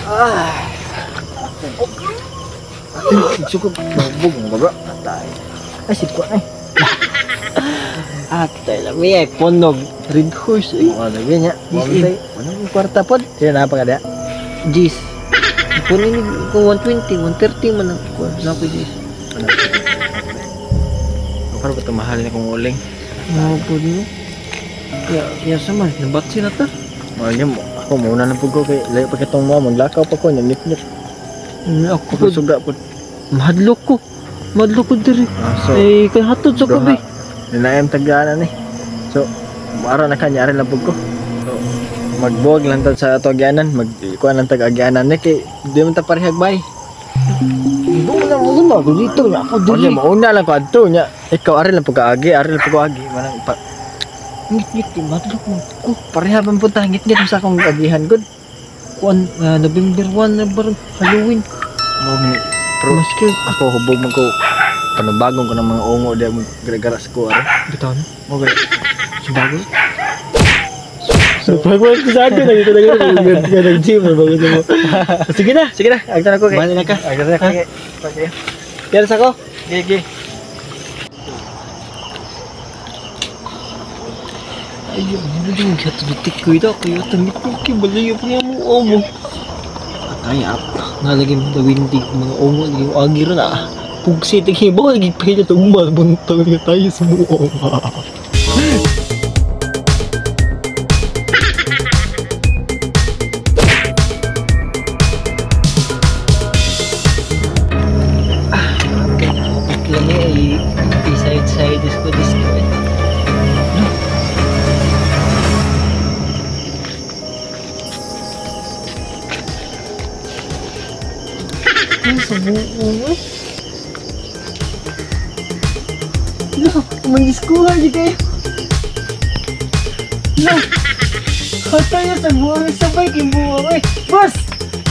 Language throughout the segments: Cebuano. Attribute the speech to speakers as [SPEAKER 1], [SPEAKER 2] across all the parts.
[SPEAKER 1] Ah. Sukop bubog mo ba? Atay. Ay sikwa ay.
[SPEAKER 2] Atay lami ay ponog Red Horse eh.
[SPEAKER 1] Oh, lagi nya. Wamtay. Anong kwarta pod? Sige na pa kada.
[SPEAKER 2] Jis. Kunin ko 120, 130 man ang kuan. Na ko Jis.
[SPEAKER 1] Ako ba tumahalin akong uling?
[SPEAKER 2] Mo pod no. Ya, ya sama, nabatsi na ta.
[SPEAKER 1] Mo mo. Ako muna lang pud ko kay layo pa kitong mo maglakaw pa ko nya nip-nip.
[SPEAKER 2] Ako
[SPEAKER 1] Ako
[SPEAKER 2] pod
[SPEAKER 1] suga pud.
[SPEAKER 2] mahadlok ko. Mahadlok ko diri.
[SPEAKER 1] Ah, so
[SPEAKER 2] Eh kay hatod sa
[SPEAKER 1] duha.
[SPEAKER 2] kabi.
[SPEAKER 1] Nilaim tagaan ni. So, ara na kanya ari lang pud ko. So, magbuwag lang ta sa ato agyanan, mag kuan lang tag agyanan ni kay di man ta parehag bay.
[SPEAKER 2] Doon na mo ba dito na ako
[SPEAKER 1] Dili
[SPEAKER 2] diri.
[SPEAKER 1] mauna lang ko adto nya. Ikaw ari lang pud kaagi, ari lang pud ko agi. Manang pa,
[SPEAKER 2] Ngit-ngit mahadlok mo ko.
[SPEAKER 1] pareha man pud ta ngit-ngit sa akong agihan gud.
[SPEAKER 2] Kuan November 1 na barang Halloween.
[SPEAKER 1] Mo ni pero
[SPEAKER 2] Maski
[SPEAKER 1] ako hubog man ko panubagong ko ng mga ungo di mo gara-gara sa ko ari.
[SPEAKER 2] bitaw na.
[SPEAKER 1] Mo gani.
[SPEAKER 2] Sa bago.
[SPEAKER 1] So,
[SPEAKER 2] Bago ko sa akin lagi talaga nag gym bago mo. Sige na.
[SPEAKER 1] Sige na, agta na ko kay.
[SPEAKER 2] Bali na ka.
[SPEAKER 1] Agta na ko kay. Okay.
[SPEAKER 2] Yan sa ko.
[SPEAKER 1] Gi gi.
[SPEAKER 2] Ay, ano din katutik ko ito. Kaya tangit ko kay balayo pa nga mo omo. Atay ap. Nalagay mo windig mga omo lagi mo agi ron ah. Pugsi tig hibaw lagi pa ito tugmal buntag nga tayo sa muong. Lami ay side side disco disco eh. Ay, sa buong eh. No, mandiskuha di kayo. No. Hatay sa buong sabay kay buong eh. Boss!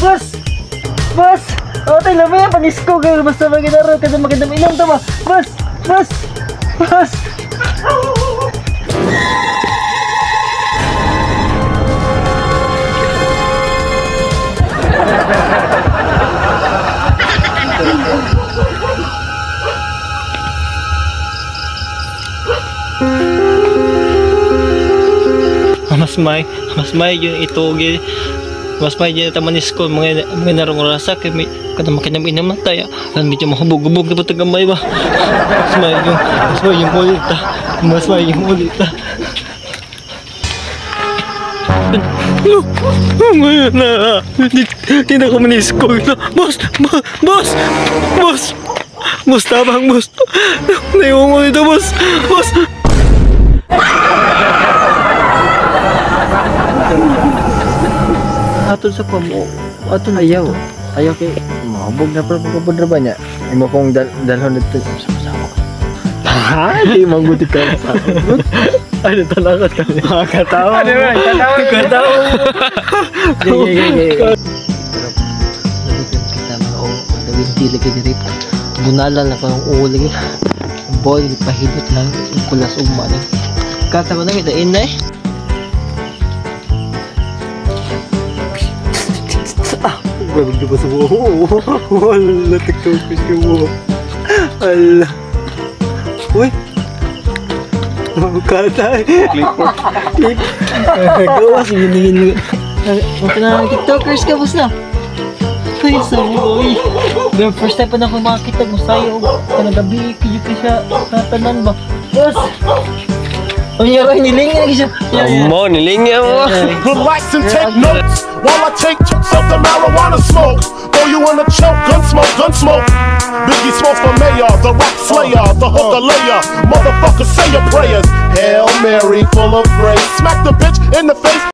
[SPEAKER 2] Boss! Boss! Otay lamay ang panisko kayo basta maganda kasi maganda inom to ba? Boss! Boss! Boss! Mas may yun itugi. Mas may yun tamanis ko mga mga narong rasa kay may kada makinam inam na tayo. Ang medyo mahubog-hubog na ba gamay ba? Mas may yung ulit ta. Mas may yung ulit ta. No, ngayon na. Hindi na ko manisko. Boss! Boss! Boss! Boss, tabang boss. Naiungo nito, boss. Boss! Atol sa kwamo. Atol
[SPEAKER 1] Ayaw. Ayaw kay mahubog na pero pagkabudra ba niya? Imo kong dalhon dito sama-sama ko. Ha? Di maguti ka sa.
[SPEAKER 2] Ay, natalakat ka.
[SPEAKER 1] Katawa.
[SPEAKER 2] Ano ba? Katawa. Katawa.
[SPEAKER 1] Ge ge ge.
[SPEAKER 2] Nabigyan kita mga o nawinti lagi diri. Bunalan na ko ng ulo lagi. Boy, pahidot lang. Kulas ugma lang. Kata ko na kita in na eh. Ah, grabe di ba sa buo? Wala, TikTok ko mo. Ala. Uy. Kata.
[SPEAKER 1] Clipboard.
[SPEAKER 2] Clip. Gawa sige ningin. Okay na, TikTokers ka, boss na. Ay, sa buoy. Pero first time pa na ako makakita mo sa'yo. Kanang gabi, kayo ka siya tatanan ba? Boss! Ang yara, nilingin lagi siya.
[SPEAKER 3] Amo, nilingin mo.
[SPEAKER 4] Relax and take notes while I take totes of the marijuana smoke. Throw you in a choke, gun smoke, gun smoke. Biggie Smalls for mayor, the rap slayer, the hooker layer. Motherfucker, say your prayers. Hail Mary, full of grace. Smack the bitch in the face.